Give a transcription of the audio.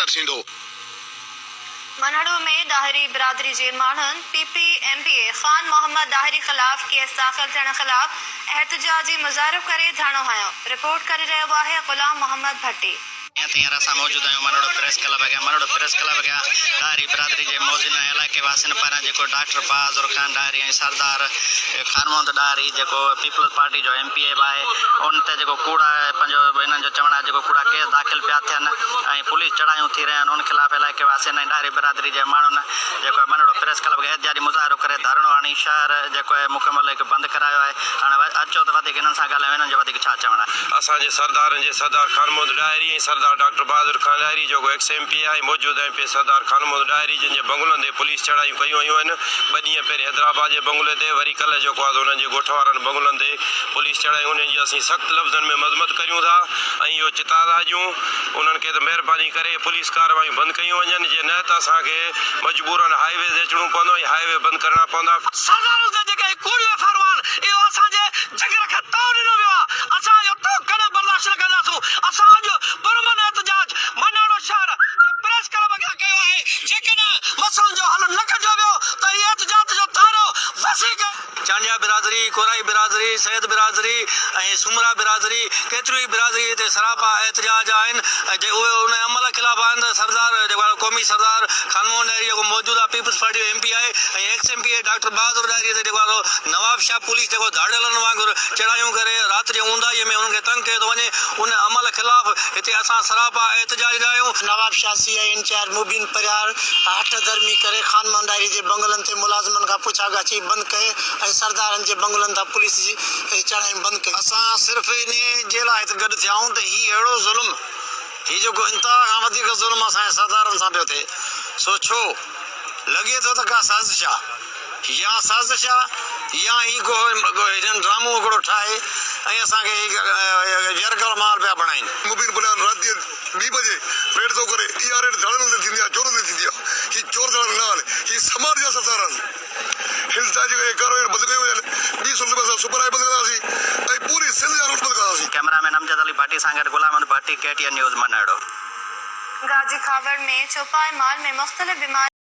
بهتر ٿيندو. منهڙو ۾ ڏاهري برادري جي ماڻهن P P M P A Khan Muhammad Dahri خلاف ڪيس داخل ٿيڻ خلاف احتجاجي مظاهرو ڪري ڌرڻو هنيو، رپورٽ ڪري رهيو آهي غلام محمد ڀٽي. جيئن ته هينئر اسان موجود آهيون منهڙو پريس ڪلب اڳيان، منهڙو پريس ڪلب اڳيان ڏاهري برادري جي موذين ۽ علائقي واسين پاران جيڪو ڊاڪٽر بهادر خان ڏاهري ۽ سردار خان محمد ڏاهري جيڪو پيپلز پارٽي جو ايم پي اي به آهي ان تي جيڪو ڪوڙا پنهنجو انهن جو چوڻ آهي جيڪو ڪوڙا ڪيس داخل پيا ٿين ۽ پوليس چڙهايون ٿي رهيون آهن ان خلاف علائقي واسين ۽ ڏاهري برادري جي ماڻهن جيڪو آهي منهڙو پريس ڪلب کي احتجاجي مظاهرو ڪري ڌرڻو هڻي شهر جيڪو آهي مڪمل هڪ بند ڪرايو آهي هاڻي اچو ته وڌيڪ انهن سان ڳالهايون انهن جو وڌيڪ ڇا چوڻ آهي. اسان جي سردارن جي سردار خان محمد ڏاهري ۽ سردار ڊاڪٽر بهادر خان ڏاهري جيڪو ايڪس ايم پي اي آهي موجوده ايم پي اي سردار خان محمد ڏاهري جن جي بنگلن تي پوليس چڙهايون ڪيون ويون آهن ٻه ڏينهن پهرين حيدرآباد جي بنگلي تي وري ڪلهه جيڪو آهي انهن جي ڳوٺ وارن بنگلن تي پوليس چڙهايون انهن جي اسين سخت لفظن ۾ مذمت ڪريون ٿا ۽ اهو چتاء ٿا ڏيون انهن کي ته مهرباني ڪري پوليس ڪارروايون بند ڪيون وڃن جي نه ته اسان کي مجبورن هاء وي تي اچڻو پوندو ۽ هاء وي بند ڪرڻا پوندا. سردارن تي جيڪي هي ڪوڙيون ايف آر آهن اهو اسان جي جگر کي تئو ڏنو ويو آهي اسان اهو تئو ڪڏهن برداشت نه ڪنداسون اسان اڄ پرامن احتجاج مناڙو شهر جي پريس ڪلب اڳيان ڪيو آهي جيڪڏهن مسئلن جو حل نه ڪڍيو ويو ته هي احتجاج جو دائرو وسيع ڪيو چانڊيا برادري، ڪورائي برادري، سيد برادري ۽ سومرا برادري ڪيتريون ئي برادري هتي سراپا احتجاج آهن ۽ جي اهي ان عمل خلاف آهن ته سردار جيڪو آهي قومي سردار خان محمد ڏاهري جيڪو موجوده پيپلز پارٽي جو ايم پي آهي ۽ ex M P A doctor Bahadur Dahri تي جيڪو آهي سو نواب شاهه پوليس جيڪو ڌاڙيلن وانگر چڙهايون ڪري رات جي اونداهي ۾ انهن کي تنگ ڪيو ٿو وڃي ان عمل خلاف هتي اسان سراپا احتجاج آهيون. Nawab Shah C I incharge Mubeen Parhiyar هٺ ڌرمي ڪري خان محمد ڏاهري جي بنگلن تي ملازمن کان پڇا ڳاڇي بند ڪئي ۽ سردارن جي بنگلن تان پوليس جي چڙهايون بند ڪئي. اسان صرف انهيء جي لاء هت گڏ ٿيا آهيون ته هي اهڙو ظلم، هي جيڪو انتها کان وڌيڪ ظلم اسان جي سردارن سان پيو ٿئي، سو ڇو؟ لڳي ٿو ته ڪا سازش آ. يا سازش آ يا هي ڪو هنن ڊرامو هڪڙو ٺاهي ۽ اسان کي هي يرغل مال پيا بڻائين. مبين پليان رات جي ٻي بجي ريڊ ٿو ڪري اها ريڊ ڌاڙيلن تي ٿيندي آ چورن تي ٿيندي آ هي چور ڌاڙيل نه آهن هي سماج جا سردار آهن هن تان جيڪي هي ڪارروائيون بند ڪيون وڃن ٻي صورت ۾ اسان سپر هاء بند ڪنداسين ۽ پوري سنڌ جا روڊ بند ڪنداسين. ڪئميرا مين امجد علي ڀٽي سان گڏ Ghulam Muhammad Bhatti, K T N news, Manhro. Ghazi Khahawar ۾ چوپائي مال ۾ مختلف بيمارين.